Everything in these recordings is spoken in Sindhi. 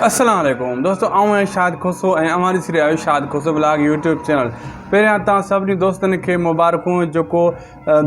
السلام عليڪم دوستو آئون آهيان شاهد کوسو ۽ اوهان ڏسي رهيا آهيو Shahid Khoso blog YouTube channel. پهريان تان سڀني دوستن کي مبارڪون جيڪو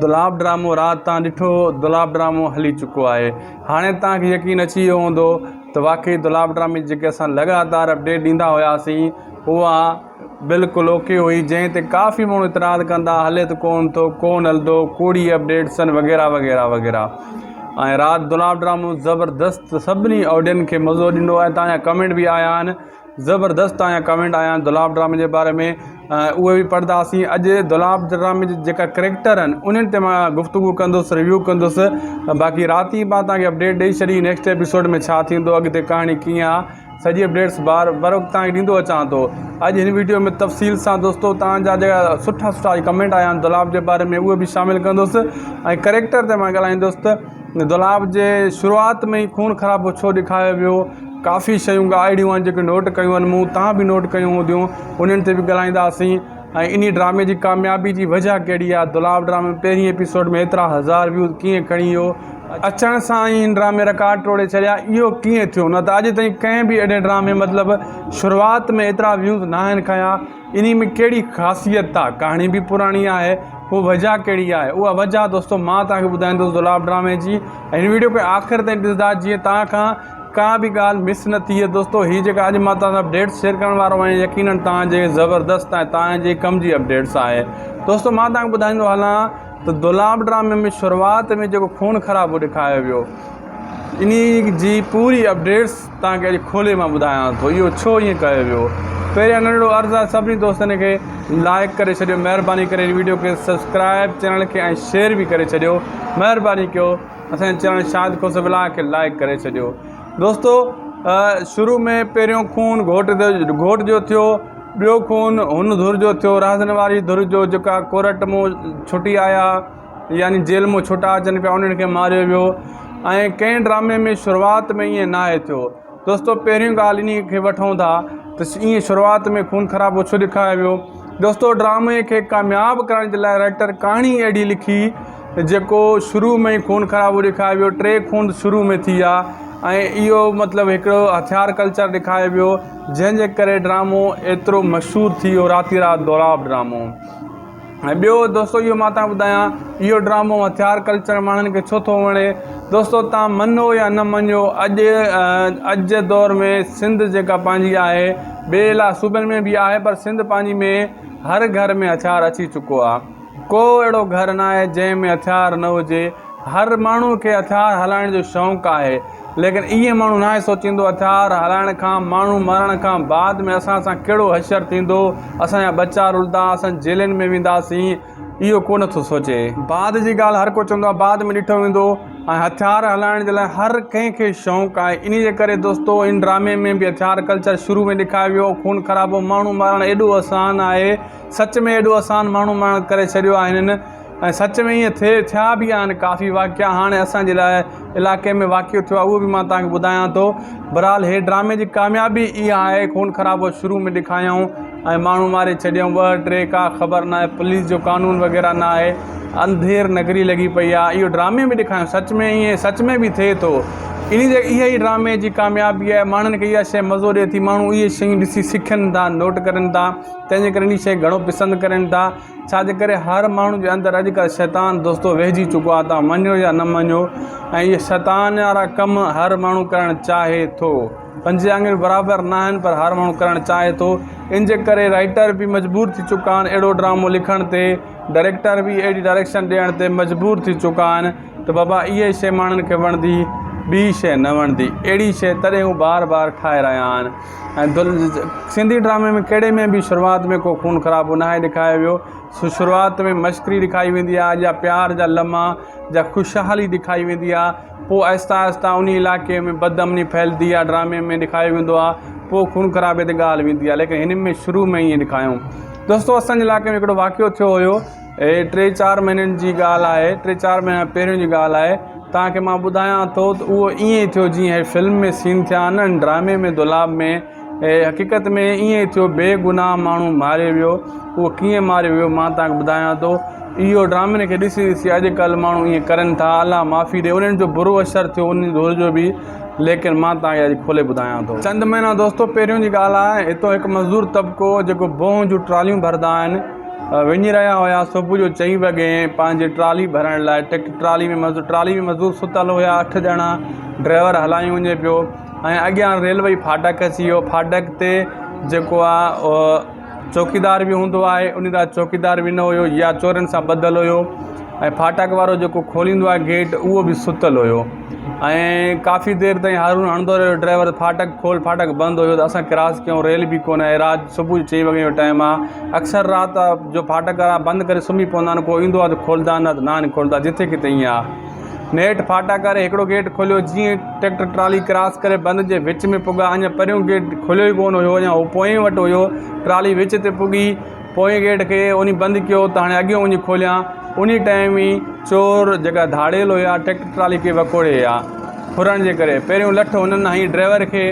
دولاب ڊرامو رات تان ڏٺو دولاب ڊرامو هلي چڪو آهي هاڻي تان کي يقين اچي ويو هوندو ته واقعي دولاب ڊرامي جيڪي اسان لڳاتار اپڊيٽ ڏيندا هياسين اها بلڪل اوڪي هئي جنهن تي ڪافي ماڻهو اعتراض ڪندا هلي ته ڪون ٿو ڪون هلندو ڪوڙي اپڊيٽس آهن وغيره وغيره وغيره ۽ رات دولاب ڊرامو زبردست سڀني آڊين کي مزو ڏنو ۽ تان جا ڪمينٽ به آيا آهن زبردست تان جا ڪمينٽ آيا آهن دولاب ڊرامي جي باري ۾ اهي به پڙهنداسين اڄ دولاب ڊرامي جي جيڪا ڪريڪٽر آهن انهن تي مان گفتگو ڪندس ريويو ڪندس باقي رات ئي مان تان کي اپڊيٽ ڏئي ڇڏي نيڪسٽ ايپيسوڊ ۾ ڇا ٿيندو اڳتي ڪهاڻي ڪيئن آهي سڄي اپڊيٽس بار بروقت توهان کي ڏيندو اچان ٿو اڄ هن ويڊيو ۾ تفصيل سان دوستو توهان جا جيڪا سٺا سٺا ڪمينٽ آيا آهن دولاب جي باري ۾ اهي به شامل ڪندس ۽ ڪريڪٽر تي مان ڳالهائيندس ته دولاب جي شروعات ۾ ئي خون خرابو ڇو ڏيکاريو ويو ڪافي شيون اهڙيون آهن جيڪي نوٽ ڪيون آهن مون توهان به نوٽ ڪيون هونديون انهن تي به ڳالهائينداسين ۽ انهي ڊرامي جي ڪاميابي جي وجهه ڪهڙي آهي دولاب ڊرامي پهرين ايپيسوڊ ۾ ايترا هزار ويوز ڪيئن کڻي ويو اچڻ سان ئي هن ڊرامي رڪارڊ ٽوڙي ڇڏيا اهو ڪيئن ٿيو نه ته اڄ تائين ڪنهن به اهڙي ڊرامي مطلب شروعات ۾ ايترا ويوز ناهن کنيا انهي ۾ ڪهڙي خاصيت آهي ڪهاڻي به پراڻي آهي پوء وجهه ڪهڙي آهي اها وجهه دوستو مان توهان کي ٻڌائيندس دولاب ڊرامي جي ۽ هن ويڊيو کي آخر تائين ڏسندا جيئن توهان کان ڪا به ڳالهه مس نه ٿئي دوستو هي جيڪا اڄ مان توهان سان اپڊيٽس شيئر ڪرڻ وارو آهيان يقينن توهان جي زبردست ۽ توهان جي ڪم جي اپڊيٽس آهي دوستو مان توهان کي ٻڌائيندو هلان ته دولاب ڊرامي ۾ شروعات ۾ جيڪو خون خرابو ڏيکاريو ويو انهي جي پوري اپڊيٽس توهان کي اڄ کولي مان ٻڌايان ٿو اهو ڇو ائين ڪيو ويو پهريان ننڍڙو عرض آهي سڀني دوستن کي لائڪ ڪري ڇڏيو مهرباني ڪري ويڊيو کي سبسڪرائب چينل کي ۽ شيئر به ڪري ڇڏيو مهرباني ڪيو اسان جي چينل شاهد کوسو ولاگ کي لائڪ ڪري ڇڏيو دوستو شروع ۾ پهريون خون گهوٽ گهوٽ جو ٿيو ٻيو خون هن ڌر جو ٿيو رهزن واري ڌر جو جيڪا ڪورٽ مون ڇٽي آيا يعني جيل مون ڇٽا اچن پيا انهن کي ماريو ويو ۽ ڪنهن ڊرامي ۾ شروعات ۾ ائين ناهي ٿيو دوستو پهريون ڳالهه انهي کي وٺون ٿا ته ائين شروعات ۾ خون خرابو ڇو ڏيکاريو ويو دوستو ڊرامي کي ڪامياب ڪرڻ جي لاء رائٽر ڪهاڻي اهڙي لکي جيڪو شروع ۾ ئي خون خرابو ڏيکاريو ويو ٽي خون شروع ۾ ٿي ويا ۽ اهو مطلب هڪڙو هٿيار ڪلچر ڏيکاريو ويو جنهن جي ڪري ڊرامو ايترو مشهور ٿي ويو راتي رات دولاب ڊرامو ۽ ٻيو دوستو اهو مان تان ٻڌايان اهو ڊرامو هٿيار ڪلچر ماڻهن کي ڇو ٿو وڻي دوستو تان مڃو يا نه مڃو اڄ اڄ جي دور ۾ سنڌ جيڪا پنهنجي آهي ٻي الا صوبن ۾ به آهي پر سنڌ پنهنجي ۾ هر گهر ۾ هٿيار اچي چڪو آهي ڪو اهڙو گهر ناهي جنهن ۾ هٿيار نه هجي. هر ماڻهو کي هٿيار هلائڻ جو شوق آهي. ليڪن اهي ماڻهو ناهي سوچيندو هٿيار هلائڻ کان ماڻهو مرڻ کان بعد ۾ اسان سان ڪهڙو حشر ٿيندو، اسان جا ٻچا رلندا، اسان جيلن ۾ وينداسين، اهو ڪو نه ٿو سوچي. بعد جي ڳالهه هر ڪو چوندو آهي بعد ۾ ڏٺو ويندو ۽ هٿيار هلائڻ جي لاء هر ڪنهن کي شوق آهي. انهي جي ڪري دوستو ان ڊرامي ۾ به هٿيار ڪلچر شروع ۾ ڏيکاريو ويو. خون خرابو ماڻهو مارڻ ايڏو آسان آهي. سچ ۾ ايڏو آسان ماڻهو مارڻ ڪري ڇڏيو آهي هنن ۽ سچ ۾ ائين ٿئي ٿيا به آهن ڪافي واقعا هاڻي اسان جي لاء علائقي ۾ واقعو ٿيو آهي اهو به مان توهان کي ٻڌايان ٿو بهرحال هي ڊرامي جي ڪاميابي اها آهي خون خرابو شروع ۾ ڏيکايائون ۽ ماڻهو ماري ڇڏيائون ٻه ٽي ڪا خبر ناهي پوليس جو قانون وغيره ناهي انڌير نگري لڳي پئي آهي اهو ڊرامي ۾ ڏيکايائون سچ ۾ ائين سچ ۾ به ٿئي ٿو انهي جي اها ئي ڊرامي جي ڪاميابي آهي ماڻهن کي اها شيء مزو ڏئي ٿي ماڻهو اهي شيون ڏسي سکن ٿا نوٽ ڪرن ٿا تنهن جي ڪري انهي شيء کي گهڻو پسند ڪرين ٿا ڇا جي ڪري هر ماڻهو جي اندر اڄڪلهه شيطان دوستو ويهجي چڪو آهي توهان مڃيو يا نه مڃيو ۽ اهي شيطان وارا ڪم هر ماڻهو ڪرڻ چاهي ٿو پنج آڱريون برابر نه آهن پر هر ماڻهو ڪرڻ چاهي ٿو ان جي ڪري رائٽر به مجبور ٿي چڪا آهن اهڙو ڊرامو لکڻ تي ڊائريڪٽر به اهڙي ڊائريڪشن ڏيڻ تي مجبور ٿي چڪا آهن ته بابا اهي شيء ماڻهن کي وڻندي ٻي شيء نه وڻندي اهڙي شيء تڏهن هو بار بار ٺاهي رهيا آهن ۽ سنڌي ڊرامي ۾ ڪهڙي ۾ به شروعات ۾ ڪو خون خرابو ناهي ڏيکاريو ويو سو شروعات ۾ مشڪري ڏيکاري ويندي آهي يا پيار جا لمحا جا خوشحالي ڏيکاري ويندي آهي پوء آهستي آهستي انهي علائقي ۾ بد امني ڦهلدي آهي ڊرامي ۾ ڏيکاريو ويندو آهي پوء خون خرابي تي ڳالهه ويندي آهي ليڪن هن ۾ شروع ۾ ائين ڏيکاريائون دوستو اسان جي علائقي ۾ هڪڙو واقعو ٿيو هيو هي ٽي چار مهينن جي ڳالهه آهي ٽي چار مهينا پهريون جي ڳالهه آهي توهان کي مان ٻڌايان ٿو ته اهو ائين ئي ٿيو جيئن هي فلم ۾ سين ٿيا آهن نه ڊرامي ۾ دولاب ۾ حقيقت ۾ ائين ئي ٿيو بي گناهه ماڻهو ماريو ويو اهو ڪيئن ماريو ويو مان توهان کي ٻڌايان ٿو اهو ڊرامن کي ڏسي ڏسي اڄڪلهه ماڻهو ائين ڪرن ٿا الله معافي ڏي انهن جو برو اثر ٿيو ان دور جو به ليڪن مان توهان کي اڄ کولي ٻڌايان ٿو. چند مهينا دوستو پهريون جي ڳالهه آهي هتو هڪ مزدور طبقو جيڪو بوهن جون ٽراليون ڀرندا آهن وڃي رهيا هيا صبح جو چئين وڳي پنهنجي ٽرالي ڀرڻ لاء ٽريڪٽر ٽرالي ۾ مزدور ٽرالي ۾ مزدور ستل هيا اٺ ڄڻا ڊرائيور هلايون وڃي پيو ۽ اڳيان ريلوي ڦاٽڪ اچي ويو ڦاٽڪ تي جيڪو آهي چوڪيدار به هوندو آهي ان رات چوڪيدار به نه هيو يا چورن سان ٻڌل هيو ۽ ڦاٽڪ وارو جيڪو کوليندو آهي گيٽ اهو به ستل هيو ۽ ڪافي دير تائين هارون هڻندو رهيو ڊرائيور ڦاٽڪ کول ڦاٽڪ بند هيو ته اسان ڪراس ڪيون ريل به ڪونه آهي رات صبح جو چئين وڳي جو ٽائيم آهي اڪثر رات جو ڦاٽڪ وارا بند ڪري سمهي پوندا آهن ڪو ايندو آهي ته کولدا نه ته ناهن کولدا جتي ڪٿي ائين آهي نيٺ ڦاٽا ڪري هڪڙو گيٽ کوليو جيئن ٽريڪٽر ٽرالي ڪراس ڪري بند جي وچ ۾ پڳا اڃا پريون گيٽ کليو ئي ڪونه هيو اڃا هو پوئين وٽ هيو ٽرالي وچ تي پڳي پوئين گيٽ کي انهي بند ڪيو ته هاڻي اڳيون وڃي کوليان انهي ٽائيم ئي چور جيڪا ڌاڙيل هيا ٽريڪٽر ٽرالي کي وڪوڙي ويا ڦرڻ جي ڪري پهريون لٺ هنن هنئي ڊرائيور کي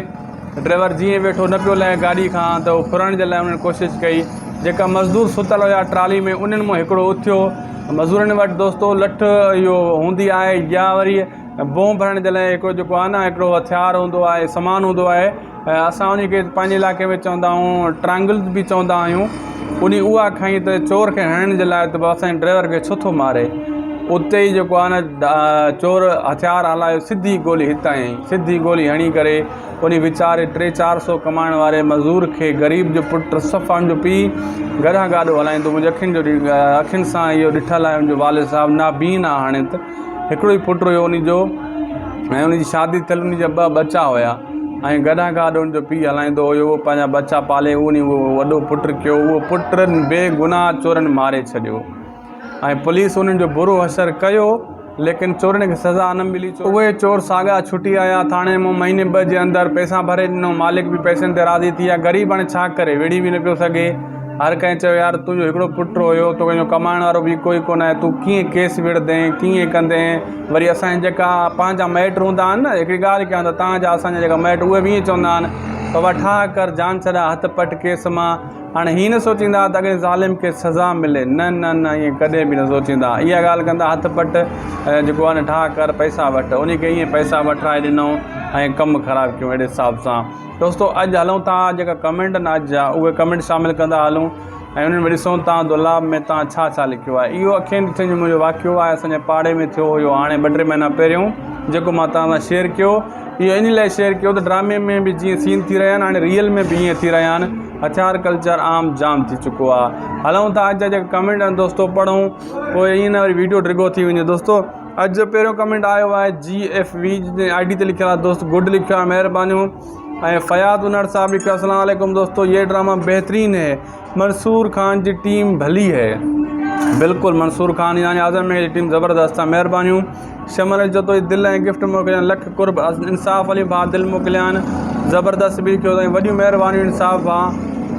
ڊرائيور جيئن ويٺو نه پيو لهي گاڏي کان ته هو ڦرڻ جي لاء انهن ڪوشش ڪئي جيڪا مزدور ستل هيا ٽرالي ۾ انهن مان هڪڙو اٿيو مزورن وٽ دوستو لٺ اهو هوندي آهي يا وري بوم ڀرڻ جي لاء هڪڙو جيڪو آهي نه هڪڙو هٿيار هوندو آهي سامان هوندو آهي اسان ان کي پنهنجي علائقي ۾ چوندا آهيون ٽرانگل به چوندا آهيون ان اها کئي ته چور کي هڻڻ جي لاء ته اسان جي ڊرائيور کي ڇو ٿو ماري اتي ئي جيڪو آهي نه چور هٿيار هلايو سڌي گولي هتان ئي سڌي گولي هڻي ڪري انهي ويچاري ٽي چار سو ڪمائڻ واري مزور کي غريب جو پٽ صفا ان جو پيء گڏهه گاڏو هلائيندو منهنجي اکين جو اکين سان اهو ڏٺل آهي ان جو والد صاحب نابين آهي هاڻي ته هڪڙو ئي پٽ هيو انهي جو ۽ انهي جي شادي ٿيل انهي جا ٻه ٻچا هيا ۽ گڏهه گاڏو ان جو پيء هلائيندو هيو اهو پنهنجا ٻچا پالي انهي اهو وڏو پٽ ڪيو اهو پٽ بي گناهه چورن ماري ڇڏيو ۽ پوليس انهن جو برو حشر ڪيو ليڪن چورن کي سزا نه ملي اهي چور ساڳا ڇٽي آيا ٿاڻي مان مهيني ٻه جي اندر پئسا ڀري ڏنو مالڪ به پئسن تي راضي ٿي ويا غريب هاڻي ڇا ڪري وڙهي به نه پيو سگهي هر ڪنهن چيو يار تنهنجو هڪڙو پٽ هيو توکي جو ڪمائڻ وارو به ڪوئي ڪونه آهي تون ڪيئن ڪيس وڙهندين ڪيئن ڪندين وري اسان جا جيڪا پنهنجا مائٽ هوندا آهن نه هڪڙي ڳالهه ڪيان ته توهان جا اسان جا جيڪا مائٽ اهي به ائين چوندا آهن بابا ٺاهه ڪر جان ڇڏا هٿ پٽ ڪيس مان هاڻي هي نه سوچيندا ته اڳئين ظالم کي سزا ملي، نه نه نه ائين ڪڏهن به نه سوچيندا، اها ڳالهه ڪندا هٿ پٽ جيڪو آهي نه ٺاهه ڪر پئسا وٺ، انهي کي ائين پئسا وٺرائي ڏنائون ۽ ڪم خراب ڪيون اهڙي حساب سان. دوستو اڄ هلون ٿا جيڪا ڪمينٽ آهن اڄ جا اهي ڪمينٽ شامل ڪندا هلون ۽ انهن ۾ ڏسون ٿا دولاب ۾ تان ڇا ڇا لکيو آهي اهو اکين ڏٺن جو منهنجو واقعو آهي اسان جي پاڙي ۾ ٿيو هيو هاڻي ٻه ٽي مهينا پهريون جيڪو مان توهان سان شيئر ڪيو اهو ان لاء شيئر ڪيو ته ڊرامي ۾ به جيئن سين ٿي رهيا آهن هاڻي ريئل ۾ به ائين ٿي رهيا آهن هٿيار ڪلچر عام جام ٿي چڪو آ هلون ٿا اڄ جا جيڪا ڪمينٽ آهن دوستو پڙهون پوء ائين نه وري ويڊيو ڊگهو ٿي وڃي دوستو اڄ جو پهريون ڪمينٽ آيو آهي جي ايف وي جي I D تي لکيل آهي دوست گڊ لکيو آهي مهربانيون ۽ فياض انڙ صاحب لکيو السلام عليڪم دوستو یہ ڊراما بهترين هي منصور خان جي ٽيم ڀلي هي بلڪل منصور خان يعني اعظم مينگل جي ٽيم زبردست آهي مهربانيون شمل جتوئي دل ۽ گفٽ موڪليان لک قرب انصاف علي ڀاء دل موڪليان زبردست به لکيو اٿائين وڏيون مهربانيون انصاف ڀاء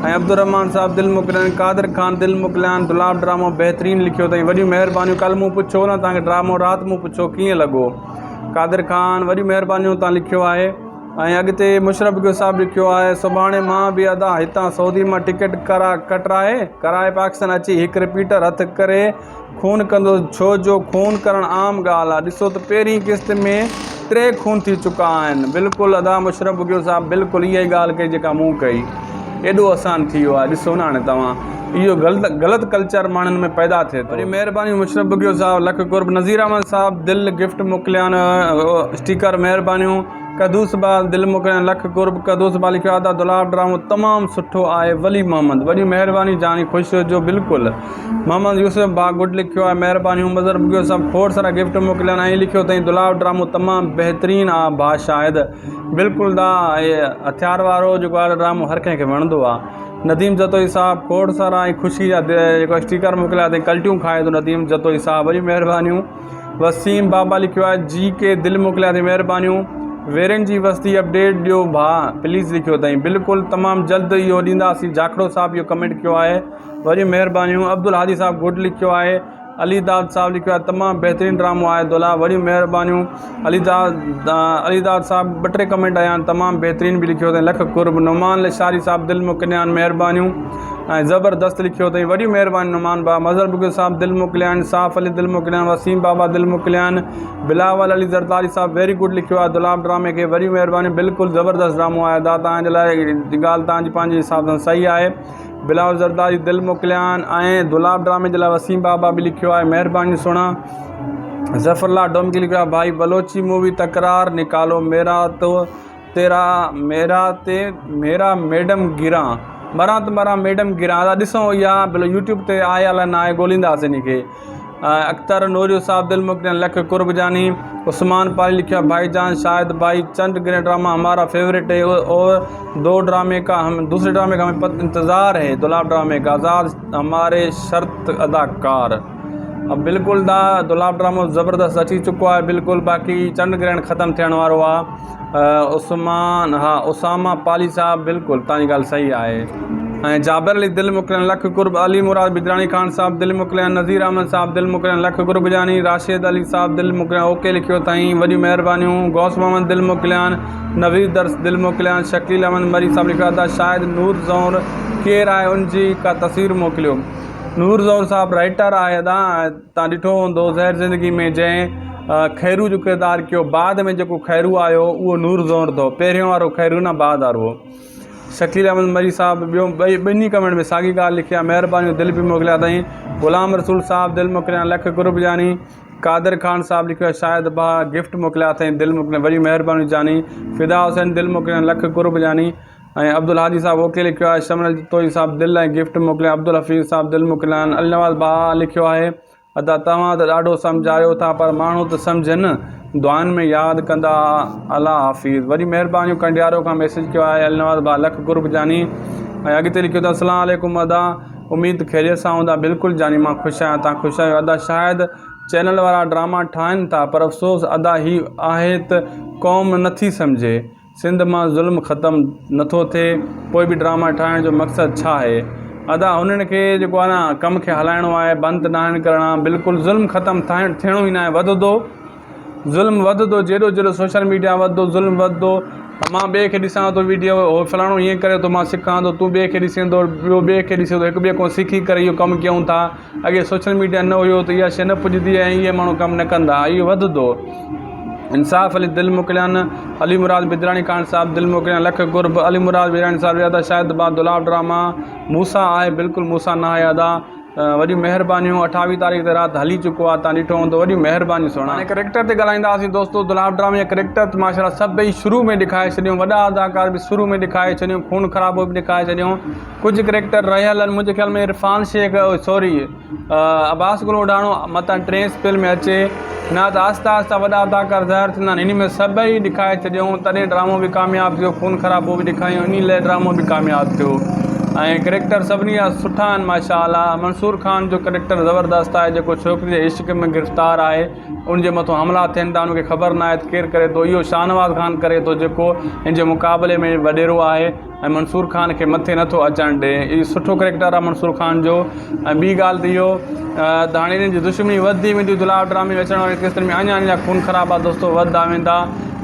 ۽ عبدالرحمان صاحب دل موڪليان قادر خان دل موڪليان دولاب ڊرامو بهترين لکيو اٿائين وڏيون مهربانيون ڪل مون پڇيو نه توهان کي ڊرامو رات مون پڇيو ڪيئن لڳو قادر خان وڏيون مهربانيون توهان لکيو آهي ۽ اڳتي مشرف گيو صاحب لکيو آهي سڀاڻي مان به ادا هتان سعودي مان ٽڪيٽ ڪرا ڪٽرائي ڪرائي پاڪستان اچي هڪ رپيٽر هٿ ڪري خون ڪندس ڇو جو خون ڪرڻ عام ڳالهه آ ڏسو ته پهرين قسط ۾ ٽي خون ٿي چڪا آهن بلڪل ادا مشرف بگيو صاحب بلڪل اها ئي ڳالهه ڪئي جيڪا مون ڪئي ايڏو آسان ٿي ويو آهي ڏسو نه هاڻي توهان اهو غلط غلط ڪلچر ماڻهن ۾ پيدا ٿئي ٿو. وڏي مهرباني مشرف بگيو صاحب لک قرب نظير احمد صاحب دل گفٽ موڪليان اسٽيڪر مهربانيون. قدوس با دل موڪليان لک قرب قدوس با لکيو ادا دولاب ڊرامو تمام سٺو آهي ولي محمد وڏي مهرباني جاني خوش هجو بلڪل محمد يوسف با گڊ لکيو آهي مهربانيون مظهر بگيو صاحب کوڙ سارا گفٽ موڪليا آهن ۽ لکيو اٿئي دولاب ڊرامو تمام بهترين آ با شاهد بلڪل دا هٿيار وارو جيڪو آهي ڊرامو هر ڪنهن کي وڻندو آ نديم جتوئي صاحب کوڙ سارا ۽ خوشي جا جيڪو اسٽيڪر موڪليا اٿئي ڪلٽيون کائي ٿو نديم جتوئي صاحب وڏي مهربانيون وسيم بابا لکيو آهي جي ڪي دل موڪليا اٿئي مهربانيون ويرين جي وستي اپڊيٽ ڏيو ڀاء پليز لکيو اٿئي بلڪل تمام جلد اهو ڏينداسين جاکڙو صاحب اهو ڪمينٽ ڪيو آهي وڏيون مهربانيون عبدالهادي صاحب گڊ لکيو آهي علي داد صاحب لکيو آهي تمام بهترين ڊرامو آهي دولاب وڏيون مهربانيون علي داد علي داد صاحب ٻه ٽي ڪمينٽ آيا آهن تمام بهترين به لکيو اٿئي لک قرب نعمان لشاري صاحب دل موڪليا آهن مهربانيون ۽ زبردست لکيو اٿئي وڏيون مهربانيون نعمان ڀاء مظهر بگيو صاحب دل موڪليا آهن صاف علي دل موڪليا آهن وسيم بابا دل موڪليا آهن بلاول علي زرداري صاحب ويري گڊ لکيو آهي دولاب ڊرامي کي وڏيون مهربانيون بلڪل زبردست ڊرامو آهي ادا تان جي لاء ڳالهه تان جي پنهنجي حساب سان صحيح آهي بلاول زرداري دل موڪليان ۽ دولاب ڊرامي جي لاء وسيم بابا به لکيو آهي مهرباني سهڻا ظفر الله ڊومڪي لکيو آهي ڀائي بلوچي مووي تڪرار نڪالو ميرا تو تيرا ميرا تي ميرا ميڊم گران مران ته مران ميڊم گران ادا ڏسو اها بلو يوٽيوب تي آهي الاء نه آهي ڳولينداسين ان کي اختر نوريو صاحب دل موڪليان لک قرب جاني عثمان پالي لکيو آهي ڀائي جان شاهد ڀائي چنڊ گرهن ڊراما همارا فيورٽ هي اور دو ڊرامي کا هم دوسري ڊرامي کا همين پت انتظار هي دولاب ڊرامي کا آزاد هماري شرط اداڪار بلڪل دا دولاب ڊرامو زبردست اچي چڪو آهي بلڪل باقي چنڊ گرهن ختم ٿيڻ وارو آهي عثمان ها اسامه پالي صاحب بلڪل تان جي ڳالهه صحيح آهي ۽ جابر علي دل موڪليان لک قرب علي مراد بدراڻي خان صاحب دل موڪليان نذير احمد صاحب دل موڪليان لک قرب جاني راشد علي صاحب دل موڪليان اوڪي لکيو اٿائين وڏيون مهربانيون غوث محمد دل موڪليان نويد درس دل موڪليان شڪيل احمد مري صاحب لکيو ادا شاهد نور زئور ڪير آهي ان جي ڪا تصوير موڪليو نور زئور صاحب رائيٽر آهي ادا تان ڏٺو هوندو زهر زندگي ۾ جنهن خيرو جو ڪردار ڪيو بعد ۾ جيڪو خيرو آيو اهو نور زئور ٿو پهريون وارو خيرو نه بعد وارو شڪيل احمد مري صاحب ٻيو ٻئي ٻنهي ڪمينٽ ۾ ساڳي ڳالهه لکي آهي مهربانيون دل به موڪليا اٿائين غلام رسول صاحب دل موڪليا لک قرب جاني قادر خان صاحب لکيو آهي شاهد ڀاء گفٽ موڪليا اٿئي دل موڪليا وڏي مهرباني جاني فدا حسين دل موڪليا لک قرب جاني ۽ عبدالهادي صاحب اوڪي لکيو آهي شمن جتوئي صاحب دل ۽ گفٽ موڪليا عبدالحفيظ صاحب دل موڪليا آهن النواز ڀاء لکيو آهي ادا توهان ته ڏاڍو سمجهايو ٿا پر ماڻهو ته سمجهن دعائن ۾ ياد ڪندا الله حافظ وڏي مهربانيون ڪنڊيارو کان ميسج ڪيو آهي النواز ڀاء لک قرب جاني ۽ اڳتي لکيو ته السلام عليڪم ادا اميد خيريت سان هوندا بلڪل جاني مان خوش آهيان تان خوش آهيو ادا شايد چينل وارا ڊراما ٺاهن ٿا پر افسوس ادا هي آهي ته قوم نٿي سمجهي سنڌ مان ظلم ختم نٿو ٿئي پوء به ڊراما ٺاهڻ جو مقصد ڇا آهي ادا هنن کي جيڪو آهي نه ڪم کي هلائڻو آهي بند ناهن ڪرڻا بلڪل ظلم ختم ٿيڻو ئي ناهي وڌندو ظلم وڌندو جيڏو جيڏو سوشل ميڊيا وڌندو ظلم وڌندو مان ٻئي کي ڏسان ٿو ويڊيو هو فلاڻو ائين ڪري ٿو مان سکان ٿو تون ٻئي کي ڏسين ٿو ٻيو ٻئي کي ڏسي ٿو هڪ ٻئي کان سکي ڪري اهو ڪم ڪيون ٿا اڳي سوشل ميڊيا نه هيو ته اها شي نه پڄندي ۽ اهي ماڻهو ڪم نه ڪندا اهو وڌندو انصاف علي دل موڪليان علي مراد بدراڻي خان صاحب دل موڪليان لک قرب علي مراد بدراڻي صاحب ادا شاهد با دولاب ڊراما موسا آهي بلڪل موسا نه آهي ادا وڏيون مهربانيون اٺاويهه تاريخ تي رات هلي چڪو آهي تان ڏٺو هوندو وڏيون مهربانيون سهڻا. هاڻي ڪريڪٽر تي ڳالهائينداسين دوستو دولاب ڊرامي جا ڪريڪٽر ته ماشاءالله سڀئي شروع ۾ ڏيکاري ڇڏيون وڏا اداڪار به شروع ۾ ڏيکاري ڇڏيون خون خرابو به ڏيکاري ڇڏيون ڪجهه ڪريڪٽر رهيل آهن منهنجي خيال ۾ عرفان شيخ سوري عباس گل اوڍاڻو متان ٽئين اسپيل ۾ اچي نه ته آهستي آهستي وڏا اداڪار ظاهر ٿيندا آهن انهي ۾ سڀئي ڏيکاري ڇڏيون تڏهن ڊرامو به ڪامياب ٿيو خون خرابو به ڏيکاريون انهي لاء ڊرامو به ڪامياب ٿيو ۽ ڪريڪٽر سڀني جا سٺا آهن ماشاء الله منصور خان جو ڪريڪٽر زبردست آهي جيڪو ڇوڪري جي عشق ۾ گرفتار آهي ان جي مٿو حملا ٿين ٿا ان کي خبر ناهي ته ڪير ڪري ٿو اهو شاهنواز خان ڪري ٿو جيڪو ان جي مقابلي ۾ وڏيرو آهي ۽ منصور خان کي مٿي نٿو اچڻ ڏي اهو سٺو ڪريڪٽر آهي منصور خان جو ۽ ٻي ڳالهه ته اهو ته هاڻي انهن جي دشمني وڌندي ويندي دولاب ڊرامي ۾ اچڻ واري قسطن ۾ اڃا اڃا خون خرابا دوستو وڌندا ويندا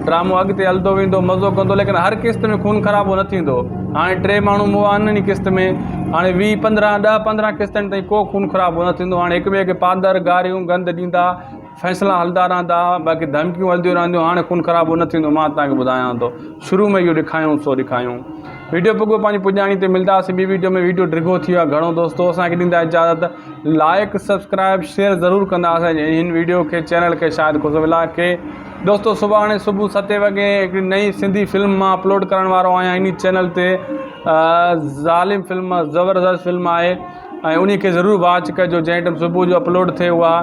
ڊرامو اڳتي هلندو ويندو مزو ڪندو ليڪن هر قسط ۾ خون خرابو نه ٿيندو هاڻي ٽي ماڻهو مئا آهن ان قسط ۾ هاڻي ويهه پندرهن ڏهه پندرهن قسطن تائين ڪو خون خرابو نه ٿيندو هاڻي هڪ ٻئي کي پادر گاريون گند ڏيندا فيصلا هلندا رهندا باقي ڌمڪيون هلنديون رهنديون هاڻي خون خرابو نه ٿيندو مان توهان کي ٻڌايان ٿو شروع ۾ اهو ڏکايون سو ڏکايون ويڊيو پڳو پنهنجي پڄاڻي تي ملداسين ٻي ويڊيو ۾ ويڊيو ڊگهو ٿي ويو آهي گهڻو دوستو اسان کي ڏيندا اجازت لائڪ سبسڪرائب شيئر ضرور ڪندا اسان جي هن ويڊيو کي چينل کي شاهد کوسو ولاگ کي دوستو سڀاڻي صبح ستين وڳي هڪڙي نئين سنڌي فلم مان اپلوڊ ڪرڻ وارو آهيان انهي چينل تي ظالم فلم زبردست فلم آهي ۽ انهي کي ضرور واچ ڪجو جنهن ٽائيم صبح جو اپلوڊ ٿئي اها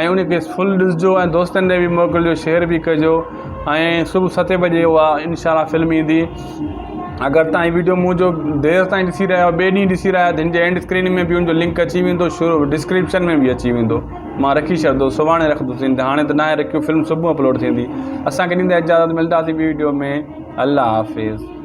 ۽ انهي کي فل ڏسجو ۽ دوستن ڏي به موڪلجو شيئر به ڪجو ۽ صبح ستين بجي اها انشاء الله فلم ايندي اگر تان هي ويڊيو منهنجو دير تائين ڏسي رهيا آهيو ٻئي ڏينهن ڏسي رهيا آهيو ته هن جي اينڊ اسڪرين ۾ به ان جو لنڪ اچي ويندو شروع ڊسڪرپشن ۾ به اچي ويندو مان رکي ڇڏندو سڀاڻي رکندس هاڻي ته ناهي رکيو فلم صبح اپلوڊ ٿيندي اسان کي ڏيندا اجازت ملنداسين ٻي ويڊيو ۾ الله حافظ.